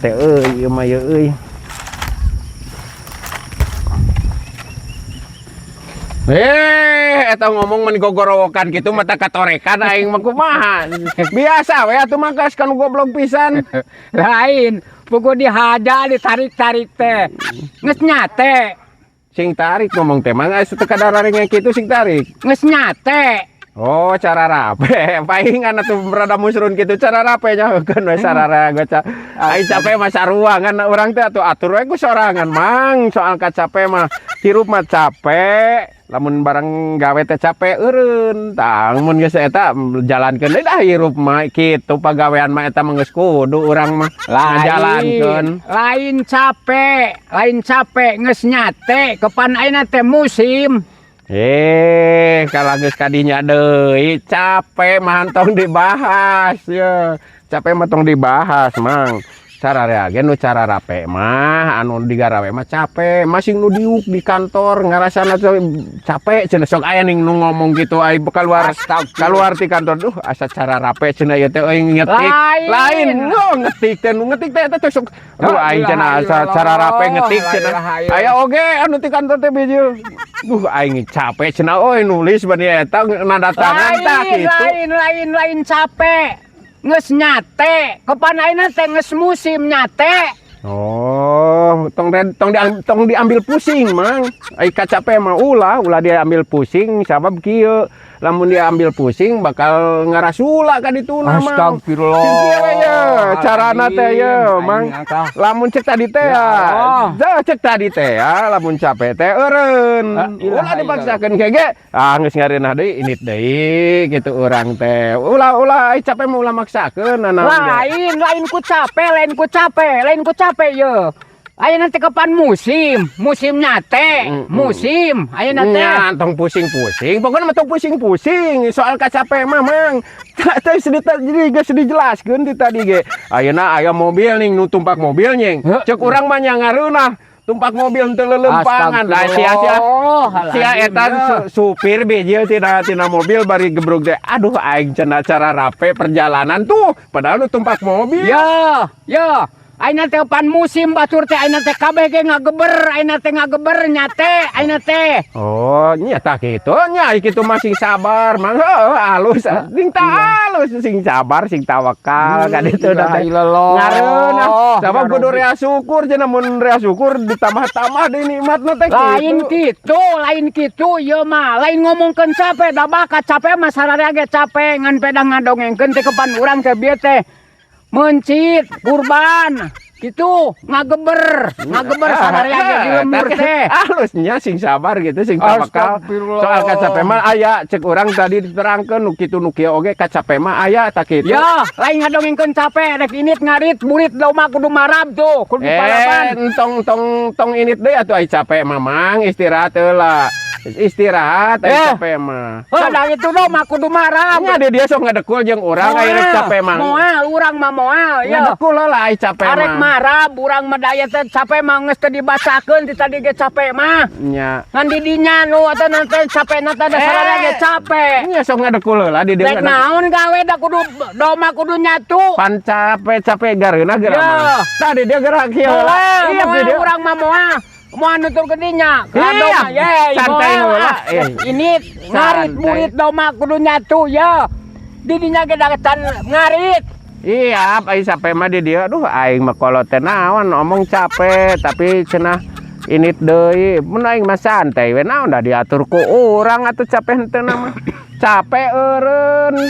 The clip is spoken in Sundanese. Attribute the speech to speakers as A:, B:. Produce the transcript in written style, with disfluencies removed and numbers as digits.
A: Teh euy, ieu mah ieu euy. Eh, eta ngomong meni gogorowokan kitu mata katorekan aing mah kumaha. Biasa we atuh mah gas kanu goblok pisan.
B: Lain, pokok dihaja ditarik-tarik teh. Geus nyate,
A: Sing tarik ngomong teh mah geus teu kadararing kitu sing tarik.
B: Geus nyate.
A: Oh, cara rape. Palingan atuh rada musrun kitu cara rape nya heukeun we sararea goca. Ai capek mah sarua ngan urang teh atuh atur we ku sorangan, Mang. Soal kacape mah hirup mah capek. Lamun barang gawe teh capek eureun. Tah mun geus eta jalankeun deui dah hirup mah kitu pagawean mah eta mah geus kudu urang mah ngajalankeun.
B: Lain capek, lain capek geus nyate, kepan ayeuna teh musim.
A: Eh, kalau geus kadinya deui capek mah tong dibahas ya. Capek mah tong dibahas, Mang. Cara ge nu cara rape mah anu digarawe mah capek, masing nu diuk di kantor ngarasana teh capek cenah, sok aya ning nu ngomong gitu ai keluar keluar ti kantor, duh, asa cara rape cenah ieu teh euy ngetik.
B: Lain.
A: Lain nu ngetik teh, nu ngetik teh eta teh sok, duh, aing cenah asa cara rape ngetik cenah. Aya oge anu ti kantor teh bijil, duh, aing capek cenah euy nulis bani eta nanda tangan tah
B: Lain,
A: kitu.
B: lain, lain, lain capek. Geus nyate, kepan ayeuna teh geus musim nyate.
A: Oh, tong diambil pusing, Mang. Ai kacape mah ulah, ulah diambil pusing sabab kieu. Lamun diambil pusing bakal ngarasula ka dituna, Mang.
B: Astagfirullah.
A: Sing kieu we ye, carana teh ye, Mang. Lamun cek tadi teh ya, dah cek tadi teh ya, lamun capek teh eureun. Ulah dipaksakeun kege. Ah, geus ngareunah deui, init deui gitu urang teh. Ulah ulah ai capek mah ulah maksakeun nanaon ge.
B: Lain, lain ku capek, lain ku capek, lain ku capek ye. Ayeuna teh kapan musim, musim nyate, musim, ayeuna teh.
A: Nya, tong pusing-pusing. Pokoknya mah tong pusing-pusing soal kacape mah, Mang. Teh sedih jadi geus dijelaskeun ti tadi ge. Ayeuna aya mobil ning nu tumpak mobil nying. Cek urang mah nya ngareunah tumpak mobil henteu leuleumpangan. Lah sia sia sia eta supir bijil tina tina mobil bari gebrug teh. Aduh, aing cenah cara rape perjalanan tuh padahal nu tumpak mobil.
B: Ya, ya. Ayeuna teh pan musim batur teh ayeuna teh kabeh ge ngageber, ayeuna teh ngageber nyate, ayeuna teh.
A: Oh, nya tah kitu nya kitu mah sing sabar, Mang. Heuh, alus. Sing ta alus, sing sabar, sing tawakal ka ditu da teh. Ngareunah. Sabab kudu rea syukur cenah, mun rea syukur ditambah-tambah deui nikmatna teh kitu.
B: Lain kitu, lain kitu ieu mah. Lain ngomongkeun capek, da bakat capek mah sararea ge capek ngan pedah ngadongengkeun teh kepan urang teh bieu teh. Mencit, kurban, gitu, ngageber, ngageber sararea ge di lembur teh.
A: Halusnya sing sabar gitu, sing tawakal. Soal kacape mah aya cek urang tadi diterangkeun nu kitu nu kieu oge kacape mah aya tak kitu.
B: Ya, lain ngadongengkeun capek, rek init ngarit, burit domba kudu marab tuh, kudu dipalaban.
A: Eh, tong tong tong init deui atuh ai capek mah, Mang, istirahat heula. Istirahat ai capek mah.
B: Heuh, da itu domba kudu marab.
A: Nya dia sok ngadekul jeung urang ai rek capek mah.
B: Moal, urang mah moal, ya.
A: Ngadekul lah ai capek
B: Arek
A: mah.
B: Marab, urang mah daya teh capek mah geus teu dibacakeun ti tadi ge capek mah.
A: Nya.
B: Ngan di dinya nu atuh nanti capek na teh da sararea ge capek.
A: Nya sok ngadekul heula di dieu.
B: Rek naon gawe da kudu domba kudu nyatu.
A: Pan capek-capek gareunah geura mah. Tadi dia gerak kieu heula.
B: Moal,
A: Iya,
B: moal
A: dia.
B: Urang mah moal. Moal nutur ke dinya.
A: Iya,
B: Domba, ye,
A: santai
B: moal,
A: heula,
B: ah.
A: eh.
B: Ini ngarit
A: Santai.
B: Burit domba kudu nyatu ya. Di dinya ge da can ngarit.
A: Iya, ai capek mah di dieu. Aduh, aing mah kolot teh naon omong capek tapi cenah init deui. Mun aing mah santai we, naon da diatur ku urang atuh capek henteu mah. Capek eureun.